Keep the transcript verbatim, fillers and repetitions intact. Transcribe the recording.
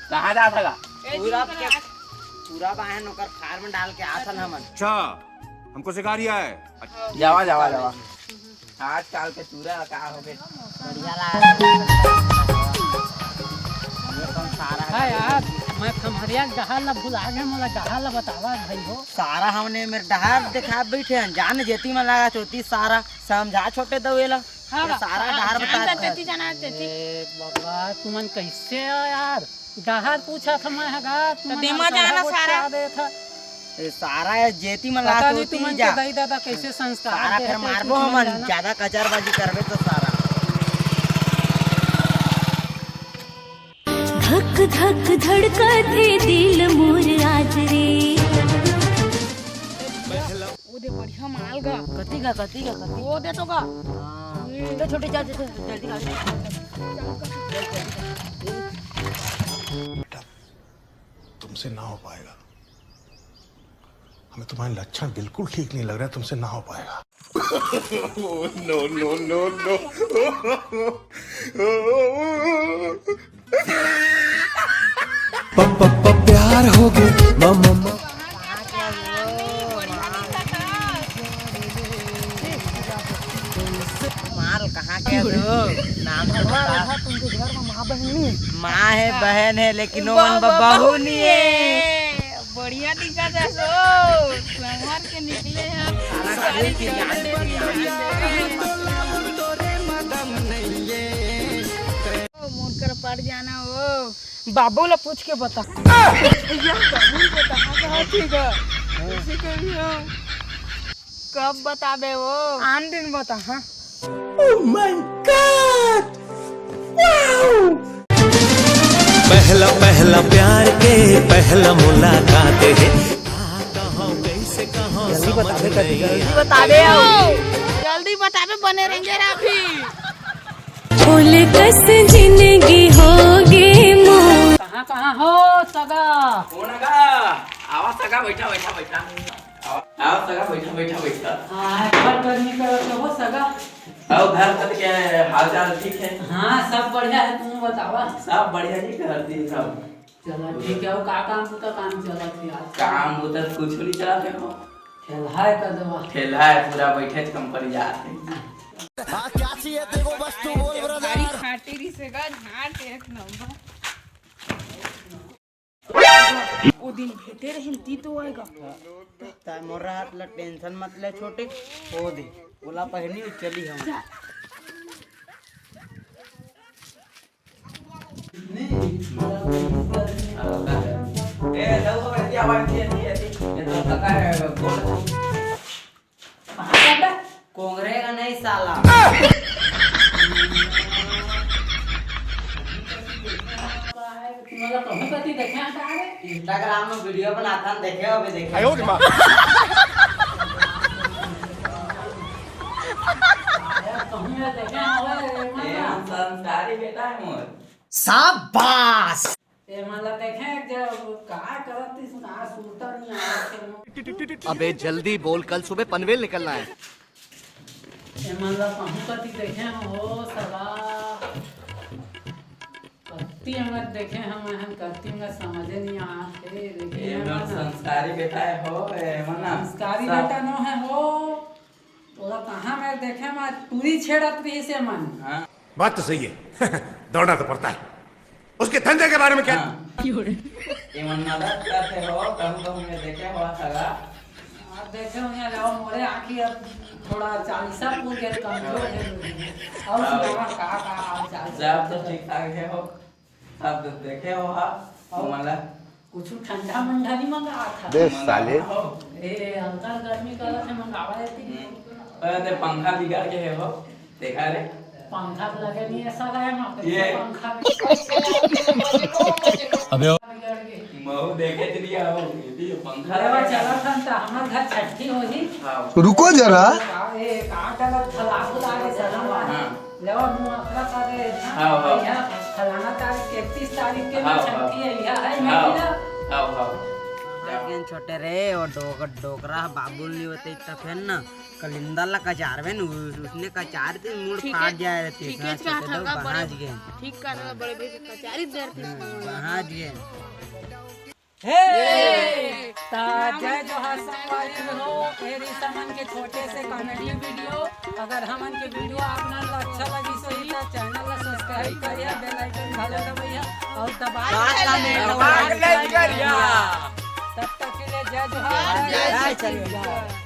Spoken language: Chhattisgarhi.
कहाँ जात हगा? पूरा के पूरा बाहन ओकर फार्म डाल के आथन हमन। अच्छा, हमको सिखा रिया है। जावा, जावा, जावा। आजकल के टूरा का हो गे? बढ़िया लागत हे। ये कौन सारा हे? हाँ यार, मैं खम्हरिया के डहार ला भुला गे, मोला डहार ला बतावा भाई हो। सारा हमने मेर डहार देखा बइठे हन, जान जेती मन लागत होती सारा समझा छोटे दऊ एला। हाँ ये बा, सारा हाँ, डहार जानता बता तेती जाना तेती। ए बाबा, तुमन कैसे हो यार? डहार पूछा था मैं हगा, तुमन दिमाग हल्का जाना हल्का सारा। बता देत हा। ए, सारा ये जेती मन पता ला नहीं होती तुमन जा। के दाई दादा कैसे संस्कार सारा दे फिर रहे थे, मारबो तुमन हमन, जाना। ज्यादा कचरबाजी करबे तो सारा। धक धक धड़कत हे दिल मोर आज रे। वो दे बढ़िया माल गा। कति गा, कति गा, कति? वो दे तो गा। हाँ। तो छोटे जा, जा, जा, जल्दी गा। बेटा, तुमसे ना हो पाएगा। हमें तुम्हारे लक्षण बिल्कुल ठीक नहीं लग रहे, तुमसे ना हो पाएगा। No, no, no, no। प-, प-, प-, प्यार हो गए, म-, म-, म-। माल कहाँ के हो? नाम तो बता। तुमके घर में माँ बहन नहीं? माँ हे, बहन हे, लेकिन ओमन बहू नहीं हे। बढ़िया दिखत हे सो, संवर के निकले हे। सारी के जान दे दिया। मोर कर पड़ जाना हो। बाबू ला पूछ के बता। भैया, बाबू ला बता, हाँ, कहाँ थे गा? ऐसे करियो। कब बताबे वो? आन दिन बता, हाँ। Oh my God! Wow! पहला पहला प्यार के पहला मुलाकात हे। का कहूँ, कैसे कहूँ, जल्दी समझ बताबे, नहीं जल्दी आया। बताबे हो। जल्दी बताबे, बने रहेंगे राफी। फूल कस जिंदगी होगे मोर। कहाँ, कहाँ हो सगा? कौन गा? आवा सगा, बैठा, बैठा, बैठा। आवा, आवा सगा, बैठा, बैठा, बैठा। हाँ, एक बार गर्मी करत हो सगा। अउ घर पर के हाल चाल ठीक हे? हाँ, सब बढ़िया हे, तुम बतावा। सब बढ़िया हे, घर दिन सब। चला ठीक हे, अउ का काम बुता काम चलत हे आज? काम बुता कुछ नहीं चलत हे हो। ठेलहा हे का दवा? ठेलहा हे, पूरा बैठे च कंपनी जात हे। हाँ, क्या चाहिए तेरे को, बस तू बोल ब्रदर। खाटी रही से गा, झाट एक नंबर। ओ दिन भेटे रहिन ती तो आएगा। ता मोर रात ला टेंशन मत ले छोटे, हो दे। ओला पहनी उ चली हम। ए, लो, लो, ऐसी आवाज, ऐसी, ऐसी, ऐसी। ये तो पता है, बोल। कोंगरे का नहीं साला। मतलब कहूँ कती देखे आता है? Instagram में video बनाता है, देखे हो, अभी देखे। आयो रे माँ। कहूँ मैं देखे हवे, ये मतलब। हम संस्कारी बेटा है मोर। शाबाश। ए मन ला देखे, जब का करत थी, सुना, सुनता नहीं आ। अबे जल्दी बोल, कल सुबह पनवेल निकलना है। ए मन ला कहूँ कती देखे हो सगा। कती अंगत देखे हम, हम कती अंगत समझे नहीं आत हे, लेकिन ए ए मन मन संस्कारी बेटा है हो, ए मन ना संस्कारी सा- बेटा नो है हो। तोला कहाँ मैं देखे, मैं टूरी छेड़त रही से मन। हाँ। बात तो सही है। दौड़ना तो पड़ता है। उसके धंधे के बारे में क्या? हाँ। ये मन मदद करते हो, कहूँ कहूँ मैं देखे हो सगा। आप देखे हो यहाँ जाओ, मोरे आँखी अब थोड़ा चालीसा पूर के कमजोर है। और हाँ। सुनावा का, का हाल चाल? सब तो ठीक ठाक है हो। सब तो देखे हो आप, और मतलब कुछ ठंडा मंडा नहीं मंगा था। बे साले। ए, हल्का गर्मी करत हे, मंगावा देती। हम्म। अरे, ते पंखा बिगड़ के है हो, देखा रे। पंखा तो लगे नहीं, ऐसा रहे ना, ये। पंखा भी। अबे। बिगड़ के। महू देखे तो नहीं आओ, ये भी पंखा लेवा लगा। चला था, तो हमार घर छठी हो जी। हाँ। रुको जरा। का, ए, का गलत फला फुला के शरम आ। हाँ। लेवा मुँह अकड़ा कर रहे हैं। हाँ, हाँ। भैया, फलाना तारीख, इकतीस तारीख के हाँ, भी छठी हाँ। है, यह है, हाँ। नहीं ना? हाँ, हाँ। छोटे रे, वो डोक-, डोकरा ह बाबुल नहीं होते इतना फेर ना, कलिंदर ला कचारबे न, उस-, उसने कचार के मूड़ ठीक फाट है, जाए रहती ठीक है, है, इसका छोटे तो थोड़ा बड़े बहाज गए। ठीक कर रहा, बड़े भाई से कचारी दे रहती है। बहाज गए। हे! ता जय जोहार संगवारी हो, ए रिसमन के छोटे से कॉमेडी वीडियो। अगर हमन के वीडियो आप मन ला अच्छा लगिस होही, त चैनल ला सब्सक्राइब करिया, बेल आइकन घलो दबइया और दबा के कमेंट करिया। तब तक के लिए जय जोहार, जय छत्तीसगढ़।